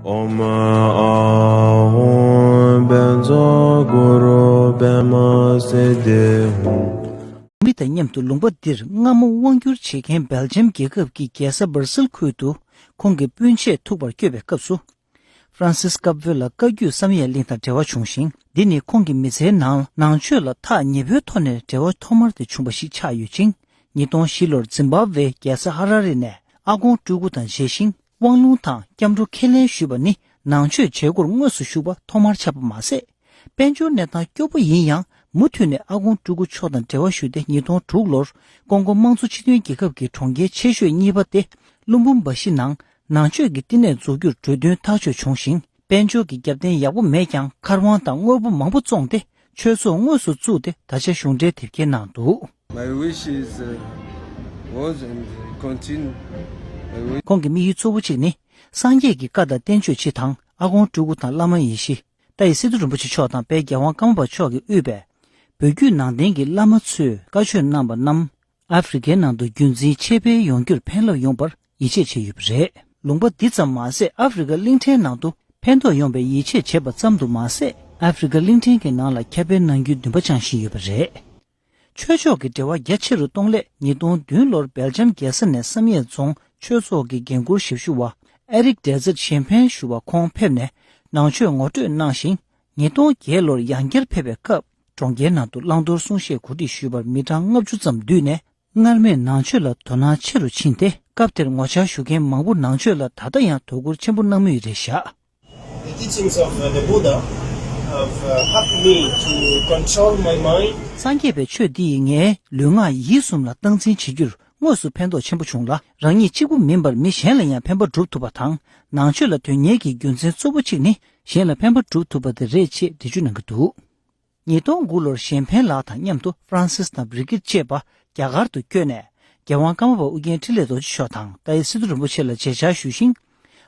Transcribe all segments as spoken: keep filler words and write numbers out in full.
ཨོཾ་ཨཱཿཧཱུྃ་བཛྲ་གུ་རུ་པདྨ་སིདྡྷི་ཧཱུྃ། མི་དང་མཉམ་དུ་ལུང་པ་འདིར་སྔ་མོ་དབང་བསྒྱུར་བྱེད་མཁན་སྦེལ་ཇམ་རྒྱལ་ཁབ་ཀྱི་རྒྱལ་ས་སྦར་སིལ་ཁུལ་དུ་ཁོང་གི་སྤུན་མཆེད་ཐུག་པར་བསྐྱོད་པའི་སྐབས་སུ། ཧྥ་རན་སིས་ཀ་པོ་ལ་བཀའ་བརྒྱུད་བསམ་ཡས་གླིང་དང་འབྲེལ་བ་བྱུང་ཞིང་། འདི་ནི་ཁོང་གི་མི་ཚེའི་ནང་ནང་ཆོས་ལ་ཐག་ཉེ་པོའི་ཐོག་ནས་འབྲེལ་བ་ཐོག་མར་དེ་བྱུང་བ་ཞིག་ཆགས་ཡོད་ཅིང་། ཉིས་སྟོང་བཞི་ལོར་ཛིམ་བྷབ་ཝེའི་རྒྱལ་ས་ཧ་ར་རི་ནས་ཨ་དཀོན་སྤྲུལ་སྐུ་དང་མཇལ་ཞིང་དབང་ལུང་དང་སྐྱབས་འགྲོ་ཁས་ལེན་ཞུས་པ་ནི་ནང་ཆོས་བྱེད་སྒོར་དངོས་སུ་ཞུགས་པ་ཐོག་མར་ཆགས་པ་མ་ཟད། དཔལ་འབྱོར་གནས་སྟངས་སྐྱོ་པོ་ཡིན་ཡང་མུ་མཐུད་ནས་ཨ་དཀོན་སྤྲུལ་སྐུ་མཆོག་དང་འབྲེལ་བ་ཞུས་ཏེ། ཉིས་སྟོང་དྲུག་ལོར་ཀོང་ཀོ་དམངས་གཙོ་སྤྱི་མཐུན་རྒྱལ་ཁབ་ཀྱི་གྲོང་ཁྱེར་ཆེ་ཤོས་གཉིས་པ་སྟེ་ལུམ་བུམ་བ་ཤི་ནང་ནང་ཆོས་ཀྱི་བསྟི་གནས་འཛུགས་རྒྱུར་གྲོས་མཐུན་ཐག་གཅོད་བྱུང་ཞིང་། དཔལ་འབྱོར་གྱི་རྒྱབ་རྟེན་ཡག་པོ་མེད་ཀྱང་མཁར་དབང་དང་དངོས་པོ་མང་པོ་བཙོངས་ཏེ་ཆོས་ཚོགས་དངོས་སུ་བཙུགས་ཏེ་ད་ཆ་གཞུང་འབྲེལ་དེབ་སྐྱེལ་གནང་འདུག། My wish is, uh, was and continue. My wish. ཁོང་གི་དམིགས་ཡུལ་གཙོ་བོ་གཅིག་ནི་སངས་རྒྱས་ཀྱི་བཀའ་དང་བསྟན་བཅོས་སྤྱི་དང་ཨ་དཀོན་སྤྲུལ་སྐུ་དང་བླ་མ་ཡེ་ཤེས་ཏཱའི་སི་ཏུ་རིན་པོ་ཆེ་མཆོག་དང་དཔལ་རྒྱལ་དབང་ཀརྨ་པ་མཆོག་གིས་དབུས་པའི་བོད་བརྒྱུད་ནང་བསྟན་གྱི་བླ་མ་ཚོས་བཀའ་ཆོས་གནང་པ་རྣམས་ཨ་ཧྥེ་རི་ཁའི་ནང་དུ་རྒྱུན་འཛིན་ཆེད་ཕེབས་ཡོང་རྒྱུར་ཕན་རླབས་ཡོང་པར་ཡིད་ཆེས་བྱས་ཡོད་པ་རེད། ལུང་པ་འདི་ཙམ་མ་ཟད་ཨ་ཧྥེ་རི་ཁ་གླིང་ཕྲན་ནང་དུ་ཕན་ཐོགས་ཡོང་བའི་ཡིད་ཆེས་བྱས་པ་ཙམ་དུ་མ་ཟད། ཨ་ཧྥེ་རི་ཁ་གླིང་ཕྲན་གྱི་ནང་ལ་ཁྱབ་སྤེལ་གནང་རྒྱུའི་འདུན་པ་བཅངས་བཞིན་ཡོད་པ་རེད། ཆོས་ཕྱོགས་ཀྱི་འབྲེལ་བ་རྒྱ་ཆེ་རུ་གཏོང་སླད་ཉིས་སྟོང་བདུན་ལོར་སྦེལ་ཇམ་རྒྱལ་ས་ནས་བསམ་ཡས་རྫོང་ཆོས་ཚོགས་ཀྱི་འགན་འཁུར་ཞབས་ཞུ་བ་ཨེ་རིག་ཌེ་ཛེར་ཞེན་ཕན་ཞུ་བར་ཁོང་ཕེབས་ནས་ནང་ཆོས་ངོ་སྤྲོད་གནང་ཞིང་། ཉིས་སྟོང་བརྒྱད་ལོར་ཡང་བསྐྱར་ཕེབས་པའི་སྐབས་གྲོང་ཁྱེར་ནང་དུ་བླང་དོར་གསུང་བཤད་གོ་སྒྲིག་ཞུས་པར་མི་གྲངས་ལྔ་བཅུ་ཙམ་འདུས་ནས། སྔར་མེད་ནང་ཆོས་ལ་དོ་སྣང་ཆེ་རུ་ཕྱིན་ཏེ། སྐབས་དེར་ངོ་བཅར་ཞུ་མཁན་མང་པོ་ནང་ཆོས་ལ་ད་ལྟ་ཡང་དོ་ཁུར་ཆེན་པོ་གནང་མུས་རེད་བཞག། The teachings of, uh, the Buddha have, uh, helped me to control my mind. སངས་རྒྱས་པའི་ཆོས་འདི་ཡིས་ངའི་ལུས་ངག་ཡིད་གསུམ་ལ་སྟངས་འཛིན་བྱེད་རྒྱུར་དངོས་སུ་ཕན་ཐོགས་ཆེན་པོ་བྱུང་ལ། རང་ཉིད་གཅིག་པུ་མིན་པར་མི་གཞན་ལ་ཡང་ཕན་པ་སྒྲུབ་ཐུབ་པ་དང་། ནང་ཆོས་ལ་དོན་གཉེར་གྱི་རྒྱུ་མཚན་གཙོ་བོ་གཅིག་ནི་གཞན་ལ་ཕན་པ་སྒྲུབ་ཐུབ་པ་དེ་རེད་ཅེས་འགྲེལ་བརྗོད་གནང་གི་འདུག། ཉིས་སྟོང་དགུ་ལོར་ཞེན་ཕན་ལགས་དང་མཉམ་དུ་ཧྥ་རན་སིས་དང་བྷི་རི་ཀིད་བཅས་པ་རྒྱ་གར་དུ་བསྐྱོད་ནས། རྒྱལ་དབང་ཀརྨ་པ་ཨུ་རྒྱན་འཕྲིན་ལས་རྡོ་རྗེ་མཆོག་དང་ཏཱའི་སི་ཏུ་རིན་པོ་ཆེ་ལ་མཇལ་བཅར་ཞུས་ཤིང་།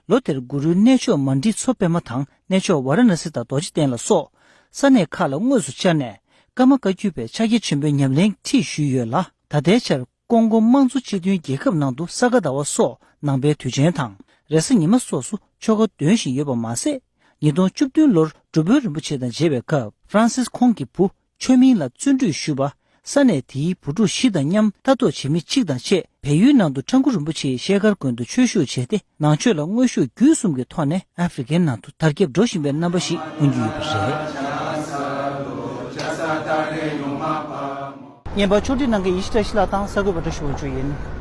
ལོ་དེར་གུ་རུའི་གནས་མཆོག་མན་ཌི་མཚོ་པདྨ་དང་གནས་མཆོག་ཝཱ་ར་ཎ་སི་དང་རྡོ་རྗེ་གདན་ལ་སོགས་ས་གནས་ཁག་ལ་དངོས་སུ་བཅར་ནས་ཀརྨ་བཀའ་བརྒྱུད་པའི་ཕྱག་རྒྱ་ཆེན་པོའི་ཉམས་ལེན་ཁྲིད་ཞུས་ཡོད་ལ། ད་ལྟའི་ཆར་ཀོང་ཀོ་དམངས་གཙོ་སྤྱི་མཐུན་རྒྱལ་ཁབ་ནང་དུ་ས་ག་ཟླ་བ་སོགས་ནང་པའི་དུས་ཆེན་དང་རེས་གཟའ་ཉི་མ་སོགས་སུ་ཆོ་ག་འདོན་བཞིན་ཡོད་པ་མ་ཟད། ཉིས་སྟོང་བཅུ་བདུན་ལོར་སྒྲུབ་དཔོན་རིན་པོ་ཆེ་དང་མཇལ་བའི་སྐབས་ཧྥ་རན་སིས་ཁོང་གི་བུ་ཆོས་མིང་ལ་བརྩོན་འགྲུས་ཞུས་པ། ས་གནས་དེའི་བུ་ཕྲུག་བཞི་དང་མཉམ་ལྟ་རྟོག་བྱེད་མི་གཅིག་དང་བཅས་བལ་ཡུལ་ནང་དུ་ཁྲ་འགུ་རིན་པོ་ཆེའི་ཤེལ་དཀར་དགོན་དུ་ཆོས་ཞུགས་བྱས་ཏེ། ནང་ཆོས་ལ་དངོས་ཤུགས་བརྒྱུད་གསུམ་གྱི་ཐོག་ནས་ཨ་ཧྥེ་རི་ཁའི་ནང་དུ་དར་ཁྱབ་འགྲོ་བཞིན་པའི་རྣམ་པ་ཞིག་མངོན་གྱི་ཡོད་པ་རེད། བརྙན་པར་ཕྱོགས་སྒྲིག་གནང་མཁན་ཡེ་ཤེས་བཀྲ་ཤིས་ལགས་དང་གསར་འགོད་པ་བཀྲ་ཤིས་དབང་ཕྱུག་ཡིན།